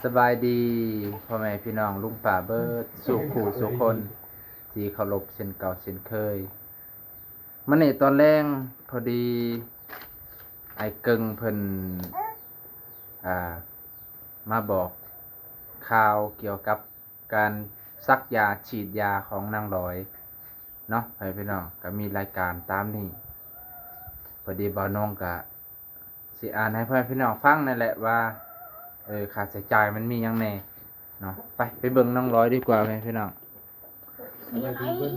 ສະບາຍດີພໍ່ແມ່ພີ່ນ້ອງລຸງປ້າເບິດສູ່ຄູ່ສູ່ຄົນທີ່ເຄົາລົບເຊັ່ນເກົ່າເຊັ່ນເຄີຍ. ມື້ນີ້ຕອນແລງພໍດີອ້າຍເກິ່ງເພິ່ນ ອ່າ ມາບອກຂ່າວກ່ຽວກັບການສັກຢາ ສີດຢາຂອງນາງລອຍເນາະ ພໍ່ແມ່ພີ່ນ້ອງ. ກໍມີລາຍການຕາມນີ້ ພໍດີບ່າວນອງກະ ຊິອ່ານໃຫ້ພໍ່ແມ່ພີ່ນ້ອງຟັງນັ້ນແຫຼະວ່າ ເອີ ຄ່າໃຊ້ຈ່າຍມັນມີຫຍັງແດ່ເນາະ. ໄປ ໄປເບິ່ງນ້ອງລອຍດີກວ່າ ພໍ່ແມ່ພີ່ນ້ອງ.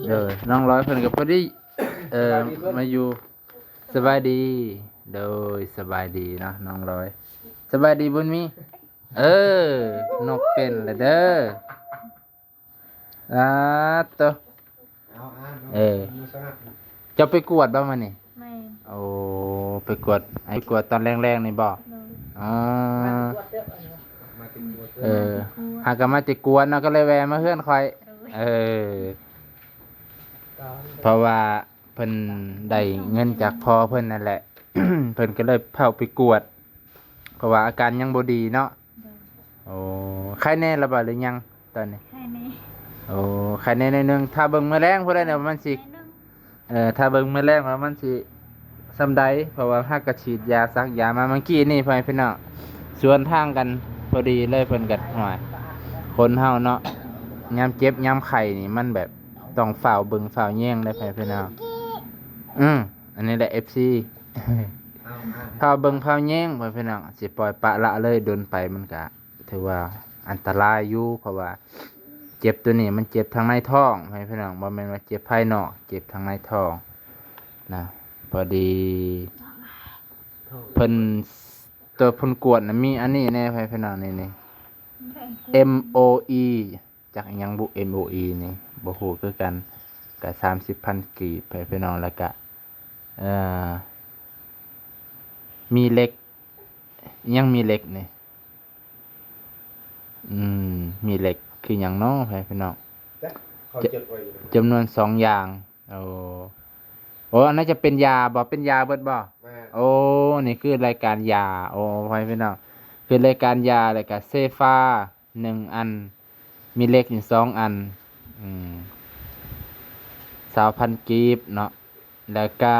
ເອີ ນ້ອງລອຍເພິ່ນກໍພໍດີ ເອີ ສະບາຍດີເພິ່ນ ມາຢູ່. ສະບາຍດີ ໂດຍ ສະບາຍດີເນາະນ້ອງລອຍ. ສະບາຍດີບຸນມີ. ເອີ ນົກເຕັ້ນລະເດີ. ອາໂຕ ເອົາ ອ່ານ ເອີ ເຈົ້າໄປກວດບໍ່ມື້ນີ້? ແມ່ນ. ໂອ້ ໄປກວດ ໄປກວດຕອນແລງໆນີ້ບໍ່? ໂດຍ. ອໍ ມາແຕ່ກວດ ເອີ ມາແຕ່ກວດ ຫາກໍມາແຕ່ກວດເນາະ ກໍເລີຍແວ່ມາເຮືອນຂ້ອຍ. ໂດຍ. ເອີ ເພາະວ່າເພິ່ນໄດ້ເງິນຈາກພໍ່ເພິ່ນນັ້ນແຫຼະ ເພິ່ນກໍເລີຍເຝົ້າໄປກວດ ເພາະວ່າອາການຍັງບໍ່ດີເນາະ. ໂດຍ. ໂອ້ ໄຄແນ່ລະບໍ່ ຫຼືຍັງຕອນນີ້? ໄຄແນ່. ໂອ້ ໄຄແນ່ໜ້ອຍໜຶ່ງ. ຖ້າເບິ່ງມື້ແລງພຸ້ນແຫຼະ ມັນຊິ ໜ້ອຍໜຶ່ງ ເອີ ຖ້າເບິ່ງມື້ແລງວ່າມັນຊິສ່ຳໃດ ເພາະວ່າຫາກະສີດຢາສັກຢາມາ. ເມື່ອກີ້ນີ້ ພໍ່ແມ່ພີ່ນ້ອງ ສວນທາງກັນພໍດີເລີຍ. ເພິ່ນກໍ ໂອ້ຍ ຄົນເຮົາເນາະ ຍາມເຈັບຍາມໄຂ້ນີ້ ມັນແບບຕ້ອງຟ້າວເບິ່ງຟ້າວແຍງເດ້ ພໍ່ແມ່ພີ່ນ້ອງ. ອືມ ອັນນີ້ແຫຼະ ເອັຟຊີ ເອົາ ອ່າ ພາເບິ່ງພາແຍງ ພໍ່ແມ່ພີ່ນ້ອງ. ຊິປ່ອຍປະລະເລີຍດົນໄປ ມັນກະຖືວ່າອັນຕະລາຍຢູ່ ເພາະວ່າເຈັບໂຕນີ້ມັນເຈັບທາງໃນທ້ອງ ພໍ່ແມ່ພີ່ນ້ອງ, ບໍ່ແມ່ນວ່າເຈັບພາຍນອກ, ເຈັບທາງໃນທ້ອງນະ. ພໍດີເພິ່ນ ໂຕເພິ່ນກວດນະ ມີອັນນີ້ແດ່ ພໍ່ແມ່ພີ່ນ້ອງ, ນີ້ ນີ້ ເອັມໂອອີ ຈັກອີ່ຫຍັງບຸ ເອັມໂອອີນີ້ ບໍ່ຮູ້ຄືກັນ. ກະສາມສິບພັນກີບ ພໍ່ແມ່ພີ່ນ້ອງ. ແລ້ວກະ ເອີ ມີເຫຼັກ ອີ່ຫຍັງ ມີເຫຼັກນີ້ ອືມ ມີເຫຼັກຄືຫຍັງເນາະ ພໍ່ແມ່ພີ່ນ້ອງ? ຈັກ ເຂົາຈົດໄວ້ຢູ່ ຈຳນວນສອງຢ່າງ. ໂອ້ ໂອ້ ອັນນັ້ນຈະເປັນຢາບໍ? ເປັນຢາເບິດບໍ? ແມ່ນ. ໂອ້ ນີ້ຄືລາຍການຢາ. ໂອ້ ພໍ່ແມ່ພີ່ນ້ອງ ຄືລາຍການຢາ. ແລ້ວກະເຊຟາ ໜຶ່ງອັນ, ມີເຫຼັກນີ້ສອງອັນ ອືມ ຊາວພັນກີບເນາະ. ແລ້ວກະ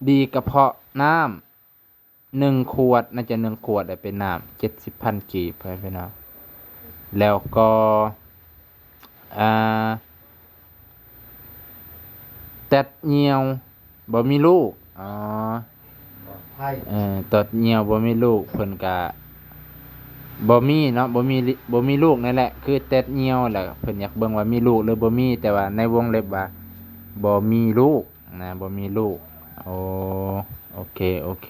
ດີກະເພາະນ້ຳ ໜຶ່ງຂວດ, ໜ້າຈະໜຶ່ງຂວດ ແລ້ວເປັນນ້ຳ ເຈັດສິບພັນກີບ ພໍ່ແມ່ພີ່ນ້ອງ. ແລ້ວກໍ ອ່າ ແຕັດຍ່ຽວບໍ່ມີລູກ. ອໍ ເອີ ຕອດຍ່ຽວບໍ່ມີລູກ ເພິ່ນກະບໍ່ມີເນາະ, ບໍ່ມີ ບໍ່ມີລູກນັ້ນແຫຼະ ຄືແຕັດຍ່ຽວ ແລ້ວເພິ່ນຢາກເບິ່ງວ່າມີລູກຫຼືບໍ່ມີ, ແຕ່ວ່າໃນວົງເລັບວ່າບໍ່ມີລູກນະ ບໍ່ມີລູກ. ໂອ້ ໂອເຄ ໂອເຄ.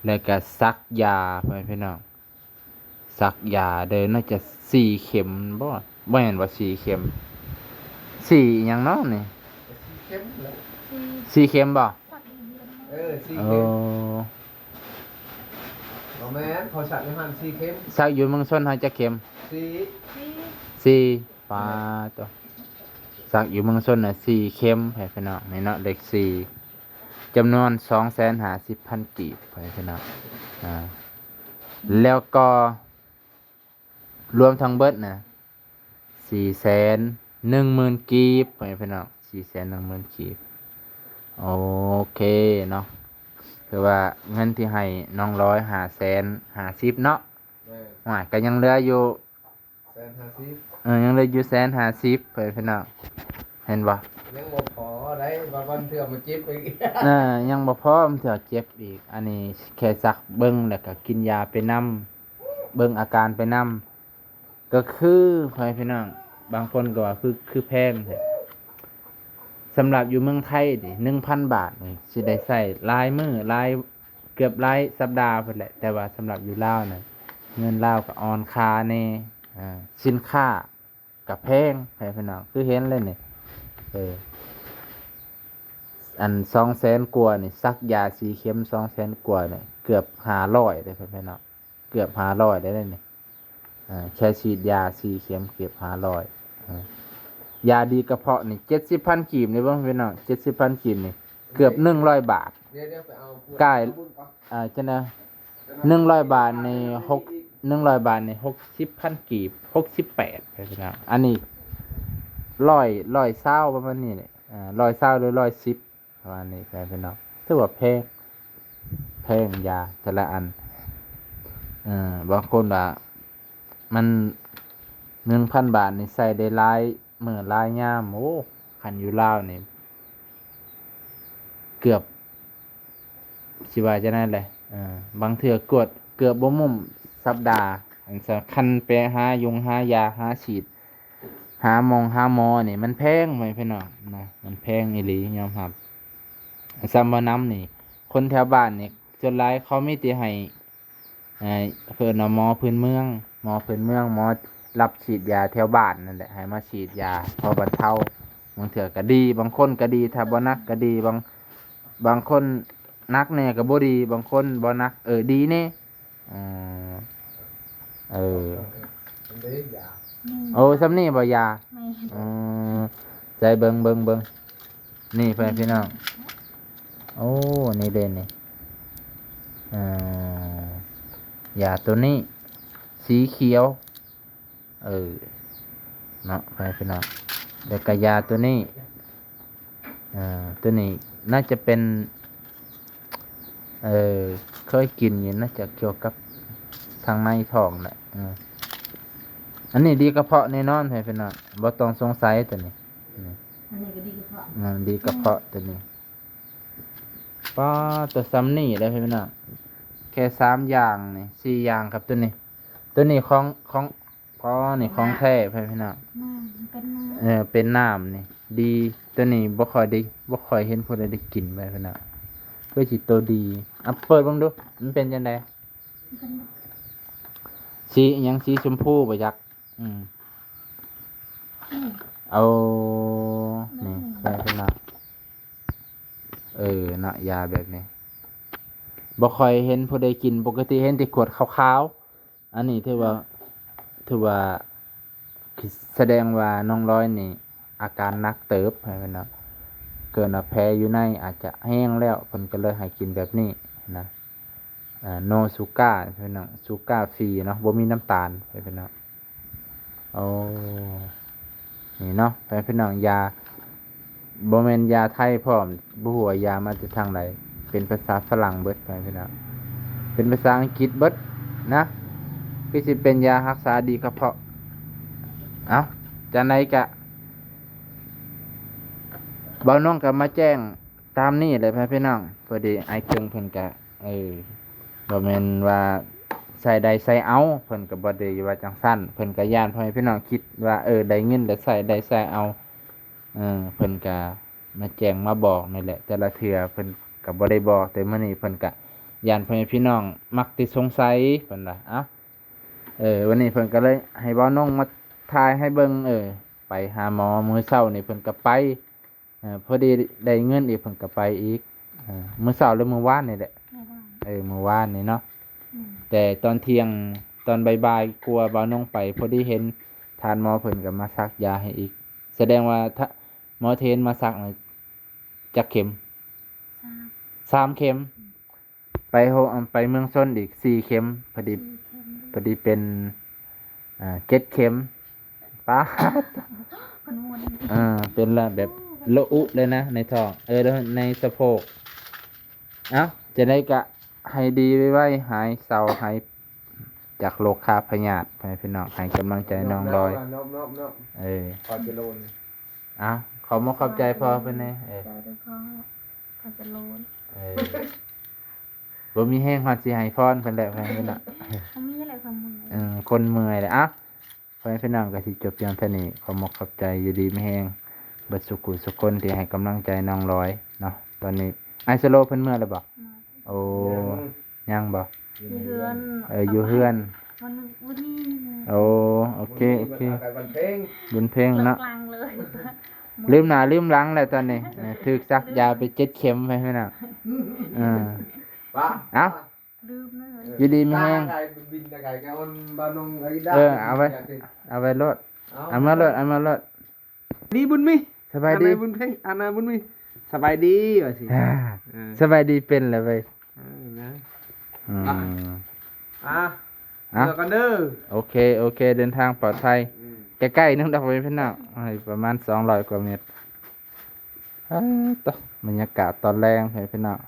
ແລ້ວກະສັກຢາ ພໍ່ແມ່ພີ່ນ້ອງ ສັກຢາເດີ ໜ້າຈະສີ່ເຂັມບໍ? ບໍ່ແມ່ນບໍ່ ສີ່ເຂັມ ສີ່ອີ່ຫຍັງເນາະນີ້? ສີ່ເຂັມແຫຼະ ສີ່ ສີ່ເຂັມບໍ? ເອີ ສີ່ເຂັມ. ໂອ້ ບໍ່ແມ່ນ ເຂົາສັກຢູ່ຫັ້ນສີ່ເຂັມ. ສັກຢູ່ເມືອງຊົນເຮົາຈັກເຂັມ? ສີ່ ສີ່ ສີ່. ປາໂຕ ສັກຢູ່ເມືອງຊົນນະສີ່ເຂັມ ໃຫ້ພີ່ນ້ອງ ນີ້ເນາະ ເລກສີ່ ຈຳນວນສອງແສນຫ້າສິບພັນກີບ ໃຫ້ພີ່ນ້ອງ. ອ່າ ແລ້ວກໍລວມທັງເບິດນະ ສີ່ແສນໜຶ່ງໝື່ນກີບ ໃຫ້ພີ່ນ້ອງ ສີ່ແສນໜຶ່ງໝື່ນກີບ. ໂອເຄເນາະ ຄືວ່າເງິນທີ່ໃຫ້ນ້ອງລອຍ ຫ້າແສນຫ້າສິບເນາະ. ແມ່ນ. ໂອ້ຍ ກໍຍັງເຫຼືອຢູ່ ແສນຫ້າສິບ ເອີ ຍັງເຫຼືອຢູ່ແສນຫ້າສິບ ເພື່ອນພີ່ນ້ອງ ເຫັນບໍ່? ຍັງບໍ່ພໍໄດ້ ບາງເທື່ອມາເຈັບອີກ. ເອີ ຍັງບໍ່ພໍ ບາງເທື່ອເຈັບອີກ. ອັນນີ້ແຄ່ສັກເບິ່ງ ແລ້ວກໍກິນຢາໄປນຳ ເບິ່ງອາການໄປນຳ. ກໍຄື ເພື່ອນພີ່ນ້ອງ ບາງຄົນກໍວ່າ ຄື ຄືແພງແທ້. ສຳລັບຢູ່ເມືອງໄທນີ້ ໜຶ່ງພັນບາດນີ້ ຊິໄດ້ໃຊ້ຫຼາຍມື້ ຫຼາຍ ເກືອບຫຼາຍສັບດາພຸ້ນແຫຼະ. ແຕ່ວ່າສຳລັບຢູ່ລາວນັ້ນ ເງິນລາວກໍອ່ອນຄ່າແດ່ ອ່າ ສິນຄ້າກໍແພງ ໃຫ້ພີ່ນ້ອງ ຄືເຫັນເລີຍນີ້. ເອີ ອັນສອງແສນກວ່ານີ້ ສັກຢາສີ່ເຂັມ ສອງແສນກວ່ານີ້ ເກືອບຫ້າຮ້ອຍເດ້ ເພື່ອນພີ່ນ້ອງ ເກືອບຫ້າຮ້ອຍໄດ້ເດ້ນີ້. ອ່າ ແຄ່ສີດຢາສີ່ເຂັມເກືອບຫ້າຮ້ອຍ. ອ່າ ຢາດີກະເພາະນີ້ ເຈັດສິບພັນກີບນີ້ເບິ່ງພີ່ນ້ອງ ເຈັດສິບພັນກີບນີ້ ເກືອບໜຶ່ງຮ້ອຍບາດ. ດຽວ ດຽວໄປເອົາ ກາຍ ອ່າ ຈັ່ງໃດ ໜຶ່ງຮ້ອຍບາດນີ້ ຫົກ ໜຶ່ງຮ້ອຍບາດນີ້ ຫົກສິບພັນກີບ ຫົກສິບແປດ ພີ່ນ້ອງ. ອັນນີ້ຮ້ອຍ ຮ້ອຍຊາວ ປະມານນີ້ແຫຼະ ເອີ ຮ້ອຍຊາວ ຫຼື ຮ້ອຍສິບ ປະມານນີ້ ພີ່ນ້ອງ. ຖືວ່າແພງ ແພງ ຢາແຕ່ລະອັນ. ເອີ ບາງຄົນວ່າມັນ ໜຶ່ງພັນບາດນີ້ໃຊ້ໄດ້ຫຼາຍມື້ຫຼາຍຍາມ. ໂອ້ ຄັນຢູ່ລາວນີ້ເກືອບ ຊິວ່າຈັ່ງໃດແຫຼະ ເອີ ບາງເທື່ອກວດເກືອບບໍ່ໝຸ້ມສັບດາ. ອັນສຳຄັນໄປຫາຢົງຫາຢາ ຫາສີດ ຫາໝ່ອງຫາໝໍນີ້ມັນແພງ ພໍ່ແມ່ພີ່ນ້ອງນະ ມັນແພງອີ່ຫຼີ ຍອມຮັບ. ສ່ຳບ່າວນຳນີ້ ຄົນແຖວບ້ານນີ້ ສ່ວນຫຼາຍເຂົາມີແຕ່ໃຫ້ ເອີ ເອີ້ນວ່າໝໍພື້ນເມືອງ ໝໍພື້ນເມືອງ ໝໍຮັບສີດຢາແຖວບ້ານນັ້ນແຫຼະ ໃຫ້ມາສີດຢາພໍບັນເທົາ. ບາງເທື່ອກໍດີ ບາງຄົນກໍດີ ຖ້າບໍ່ໜັກກໍດີ. ບາງ ບາງຄົນໜັກແດ່ກໍບໍ່ດີ ບາງຄົນບໍ່ໜັກ ເອີ ດີແດ່. ເອີ ເອີ ເດ້ຢາ ໂອ້ ສ່ຳນີ້ບໍ່ຢາ? ແມ່ນ ເອີ ໃສ່ເບິ່ງ ເບິ່ງ ເບິ່ງ ນີ້ ພໍ່ແມ່ພີ່ນ້ອງ. ໂອ້ ນີ້ເດ້ນີ້ ເອີ ຢາໂຕນີ້ ສີຂຽວ ເອີ ເນາະ ພໍ່ແມ່ພີ່ນ້ອງ. ແລ້ວກະຢາໂຕນີ້ ເອີ ໂຕນີ້ໜ້າຈະເປັນ ເອີ ເຄີຍກິນຢູ່ ໜ້າຈະກ່ຽວກັບທາງໃນທ້ອງແຫຼະ. ເອີ ອັນນີ້ດີກະເພາະແນ່ນອນ ພໍ່ແມ່ພີ່ນ້ອງ ບໍ່ຕ້ອງສົງໄສໂຕນີ້. ນີ້ ອັນນີ້ກໍດີກະເພາະ ເອີ ດີກະເພາະໂຕນີ້. ປາດ ໂຕສ່ຳນີ້ແຫຼະ ພໍ່ແມ່ພີ່ນ້ອງ ແຄ່ສາມຢ່າງນີ້ ສີ່ຢ່າງກັບໂຕນີ້. ໂຕນີ້ຂອງ ຂອງ ອໍ ນີ້ຂອງແທ້ ພໍ່ແມ່ພີ່ນ້ອງ ນ້ຳ ມັນເປັນນ້ຳ ເອີ ເປັນນ້ຳນີ້ ດີ. ໂຕນີ້ບໍ່ຄ່ອຍໄດ້ ບໍ່ຄ່ອຍເຫັນຜູ້ໃດໄດ້ກິນ ພໍ່ແມ່ພີ່ນ້ອງ ຄືຊິໂຕດີ. ເອົາເປີດເບິ່ງດູ ມັນເປັນຈັ່ງໃດ? ມັນເປັນ ສີອີ່ຫຍັງ ສີຊົມພູບໍ່ຈັກ. ອືມ ນີ້ ເອົາ ນີ້ ນີ້ ເພິ່ນເນາະ ເອີ ເນາະ ຢາແບບນີ້ ບໍ່ຄ່ອຍເຫັນຜູ້ໃດກິນ ປົກກະຕິເຫັນແຕ່ຂວດຂາວໆ. ອັນນີ້ຖືວ່າ ຖືວ່າສະແດງວ່ານ້ອງລອຍນີ້ອາການໜັກເຕີບ ເພິ່ນເນາະ ເກີດວ່າແຜຢູ່ໃນອາດຈະແຫ້ງແລ້ວ ເພິ່ນກໍເລີຍໃຫ້ກິນແບບນີ້ນະ. ເອີ ໂນຊູກາ ພີ່ນ້ອງ ຊູກາຟຣີເນາະ ບໍ່ມີນ້ຳຕານ ພີ່ນ້ອງ. ໂອ້ ນີ້ເນາະ ພີ່ນ້ອງ ຢາ ບໍ່ແມ່ນຢາໄທພ້ອມ ບໍ່ຮູ້ວ່າຢາມາແຕ່ທາງໃດ ເປັນພາສາຝຣັ່ງເບິດ ພີ່ນ້ອງ ເປັນພາສາອັງກິດເບິດນະ ຄືຊິເປັນຢາຮັກສາດີກະເພາະ. ເອົ້າ ຈັ່ງໃດກະ ບ່າວນົງກະມາແຈ້ງ ຕາມນີ້ແຫຼະ ພໍ່ແມ່ພີ່ນ້ອງ ພໍດີອ້າຍເຄິ່ງເພິ່ນກະ ເອີ ບໍ່ແມ່ນວ່າໃສ່ໄດ້ໃສ່ເອົາ ເພິ່ນກໍບໍ່ໄດ້ວ່າຈັ່ງຊັ້ນ ເພິ່ນກໍຢ້ານພໍ່ແມ່ພີ່ນ້ອງຄິດວ່າ ເອີ ໄດ້ເງິນແລ້ວໃສ່ໄດ້ໃສ່ເອົາ ເອີ ເພິ່ນກໍມາແຈ້ງມາບອກນີ້ແຫຼະ ແຕ່ລະເທື່ອເພິ່ນກໍບໍ່ໄດ້ບອກ ແຕ່ມື້ນີ້ເພິ່ນກໍຢ້ານພໍ່ແມ່ພີ່ນ້ອງມັກຕິສົງໄສ ເພິ່ນວ່າ ເອົ້າ ເອີ ວັນນີ້ເພິ່ນກໍເລີຍໃຫ້ບ່າວນົງມາຖ່າຍໃຫ້ເບິ່ງ ເອີ ໄປຫາໝໍ ມື້ເຊົ້ານີ້ເພິ່ນກໍໄປ ເອີ ພໍດີໄດ້ເງິນອີກ ເພິ່ນກໍໄປອີກ ເອີ ມື້ເຊົ້າ ຫຼື ມື້ວານນີ້ແຫຼະ ມື້ວານ ເອີ ມື້ວານນີ້ເນາະ ອືມ ແຕ່ຕອນທ່ຽງ ຕອນບ່າຍໆ ກວ່າບ່າວນົງໄປ ພໍດີເຫັນທ່ານໝໍເພິ່ນກໍມາສັກຢາໃຫ້ອີກ ສະແດງວ່າ ທະ ໝໍເທນມາສັກນີ້ຈັກເຂັມ? ສາມ ສາມເຂັມ ອືມ ໄປໂຮ ໄປເມືອງຊົນອີກສີ່ເຂັມ ພໍດີ ສີ່ເຂັມ ພໍດີເປັນ ອ່າ ເຈັດເຂັມ ປາດ ເປັນໝູນ ເອີ ເປັນລະແບບ ໂອ້ ລະອຸເລີຍນະ ໃນທ້ອງ ເອີ ໃນສະໂພກ. ເອົ້າ ຈັ່ງໃດກະໃຫ້ດີໄວໆ ຫາຍເຊົາ ຫາຍຈາກໂລຄາພະຍາດ ໃຫ້ພີ່ນ້ອງໃຫ້ກຳລັງໃຈນ້ອງລອຍ ເອີ ຂໍຈະໂລນ ເອົ້າ ຂອບມຸກຂອບໃຈພໍ່ເພິ່ນແດ່ ເອີ ຂອບໃຈເດີພໍ່ ຂໍຈະໂລນ ເອີ ບໍ່ມີແຮງຮອດຊິໃຫ້ພອນເພິ່ນແຫຼະ ເພິ່ນນະ ບໍ່ມີແຫຼະ ຄົນເມື່ອຍ ເອີ ຄົນເມື່ອຍແຫຼະ ເອົ້າ ພໍ່ແມ່ພີ່ນ້ອງກໍຊິຈົບພຽງເທົ່ານີ້ ຂອບມຸກຂອບໃຈ ຢູ່ດີມີແຮງ ເບິດສູ່ຜູ້ສູ່ຄົນທີ່ໃຫ້ກຳລັງໃຈນ້ອງລອຍເນາະ ຕອນນີ້ອ້າຍສະໂລເພິ່ນເມືອແລ້ວບໍ່? ເມືອ ໂອ້ ຍັງບໍ່? ຢູ່ເຮືອນ ເອີ ຢູ່ເຮືອນ ວັນ ວັນນີ້ ໂອ້ ໂອເຄ ໂອເຄ ວັນເພັງ ບຸນເພັງເນາະ ກາງເລີຍ ລືມໜ້າລືມຫຼັງແລ້ວຕອນນີ້ ເອີ ຖືກສັກຢາໄປເຈັດເຂັມໄປຫັ້ນນະ ເອີ ປະ ເອົ້າ ລືມເລີຍ ຢູ່ດີມີແຮງ ເອີ ເອົາໄວ້ ເອົາໄວ້ໂລດ ເອົາມາໂລດ ເອົາມາໂລດ ດີບຸນມີ ສະບາຍດີ ອານາຍບຸນເພັງ ອານາຍບຸນມີ ສະບາຍດີວ່າຊິ ອ່າ ເອີ ສະບາຍດີເປັນແລ້ວເວີຍ ເອີ ນະ ອືມ ອ່າ ເອົາ ເຈີກັນເດີ. ໂອເຄ ໂອເຄ ເດີນທາງປອດໄພ. ອືມ ໃກ້ໆ ໜຶ່ງດອກ ເພື່ອນພີ່ນ້ອງ ໃຫ້ປະມານສອງຮ້ອຍກວ່າເມັດ. ເອີ ຕະ ບັນຍາກາດຕອນແລງ ເພື່ອນພີ່ນ້ອງ.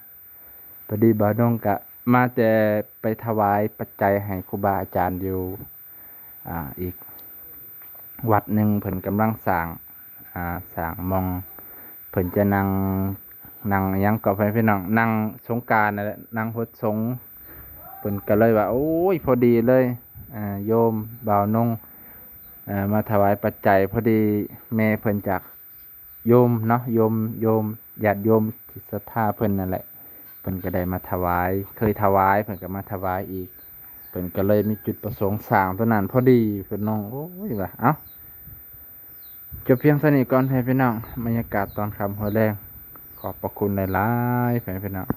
ພໍດີບ່າວນົງກະມາແຕ່ໄປຖວາຍປັດໄຈໃຫ້ຄູບາອາຈານຢູ່ ອ່າ ອີກວັດໜຶ່ງ ເພິ່ນກຳລັງສ້າງ ອ່າ ສ້າງໝ່ອງ ເພິ່ນຈະນັ່ງ ນັ່ງຫຍັງເກາະ ເພື່ອນພີ່ນ້ອງ ນັ່ງສົງການນັ້ນແຫຼະ ນັ່ງຫົດສົງ. ເພິ່ນກໍເລີຍວ່າ ໂອ້ຍ ພໍດີເລີຍ ອ່າ ໂຍມບ່າວນົງ ເອີ ມາຖວາຍປັດໄຈ ພໍດີແມ່ເພິ່ນຈາກ ໂຍມເນາະ ໂຍມ ໂຍມ ຍາດໂຍມທີ່ສັດທາເພິ່ນນັ້ນແຫຼະ ເພິ່ນກໍໄດ້ມາຖວາຍ ເຄີຍຖວາຍ ເພິ່ນກໍມາຖວາຍອີກ. ເພິ່ນກໍເລີຍມີຈຸດປະສົງສ້າງຕົວນັ້ນພໍດີ ເພິ່ນນ້ອງ ໂອ້ຍ ວ່າ ເອົ້າ ຈົບພຽງເທົ່ານີ້ກ່ອນ ເພື່ອນພີ່ນ້ອງ. ບັນຍາກາດຕອນຄ່ຳຫົວແລງ ຂອບພະຄຸນຫຼາຍໆ ເພື່ອນພີ່ນ້ອງ.